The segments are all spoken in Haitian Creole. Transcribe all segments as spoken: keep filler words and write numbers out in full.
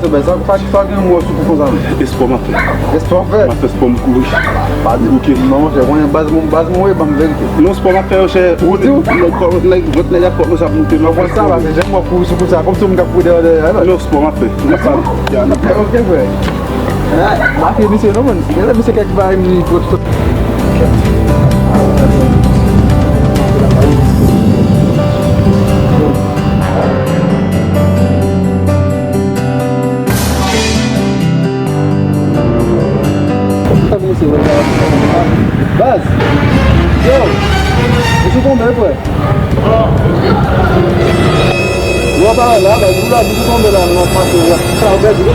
Ben, sa, sa, sa gen mwen sou kou konsa, men. Espò m ap fè. Espò w ap fè? M ap fè espò, m kouri. Pa di bouke. Non, monchè, konnen baz mwen, baz mwen, wi, ban m verite. Non, espò m ap fè, monchè. Ou di w? Nèg kò, nèg, vant nèg ak kò konsa ap moute, m ap fè espò. Sa, paske jan m wè w kouri sou kou sa, kòmsi w moun k ap kouri dèyè, dèyè, dèyè. Non, espò m ap fè. M ap fè. Ok, frè. Make misye, non, man. Gen lè misye kèk bagay, m li pot. Baz! Yo! Misye tonbe, frè. Yo, pa la, baz, ou la, misye tonbe la, nou ap pase, ou la. Sa, ou pèdi, wi.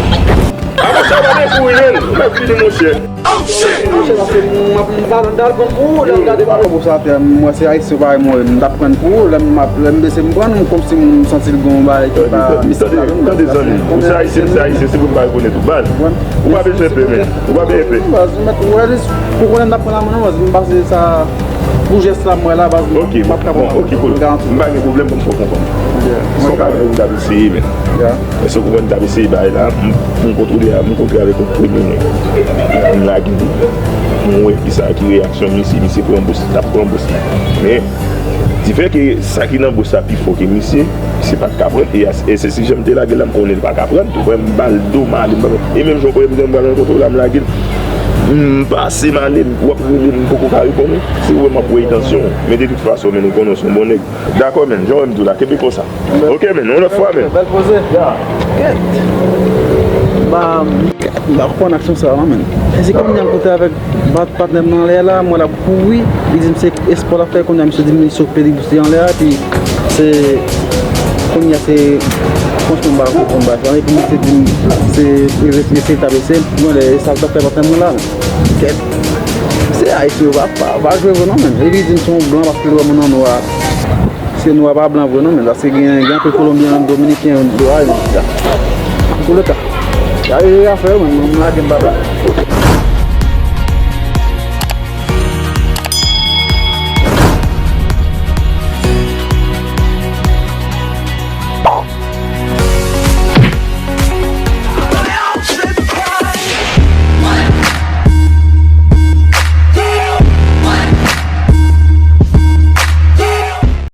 A, monchè, ou pa gen kouri, menn. Ou mèt vini, monchè. Monchè, paske m ap, m pa nan dal pran pou ou, lè m gade pa. Bon, sa fè, m wè se ayisyen parèy mwen, m t ap pran pou ou, lè m ap, lè m bese m pran, m kòmsi m santi l gon bagay ki pa mistik ladan l. Tande, zanmi, ou se ayisyen, m se ayisyen, se pou n pa rekonèt ou, baz. Ou pa bezwen pè, menn. Ou pa bezwen pè. Baz, ou mèt, ou wè, pou konnen m t ap pran nan men w, baz, m pase sa. Pou jès la, m wè la, baz, m p ap ka pran. Ok, bon, ok, cool. M garanti. M pa gen pwoblèm, ban m fè w konprann. Yeah. Son ka vin, m t ap eseye, men. Yeah. Èske w konprann, m t ap eseye bagay la, m, m kontwole a, m kontre avèk yon kriminèl. M lage li. M wè kisa ki reyaksyon misye, misye pran bous, t ap pran bous la. Men, difè ke sa ki nan bous la pi fò ke misye, misye pa t ka pran, e a, e se si jan m te lage l la, m konnen l pa ka pran tou, frè, m ba l do, m ale, m pa, e menm jan w kwè m pral rankontre w la, m lage l. M pase m ale, w ap rele m, m poko ka reponn ou. Se ou wè m ap wè entansyon w. Men de tout fason, men nou konnen w se yon bon nèg. Dakò, men, jan w wè m tou la, kenbe konsa. Ok, men, yon lòt fwa, men. Bèl poze. Ya. Kèt. Ba, m pa konprann aksyon sa a, non, men. E se kòm m kote avèk Bat, patnè m nan anlè a la, m wè l ap kouri, li di m se espò l ap fè, kounye a misye di m li sot pedi bouste anlè a, epi se, kounye a se, franchman, m pa konprann bagay sa, epi misye di m se, se, se, se, se, mwen lè sa l t ap fè patnè m nan la, kèt, se ayisyen yo pa, pa, pa jwe vre non, men, epi li di m se yon blan paske l wè m nan nwa. Se nwa pa blan vre non, men, paske gen, gen anpil Kolonbyen, Dominiken, do a, men, ya. Antouleka, y a, y a fè yo, men, m lage m pa pran.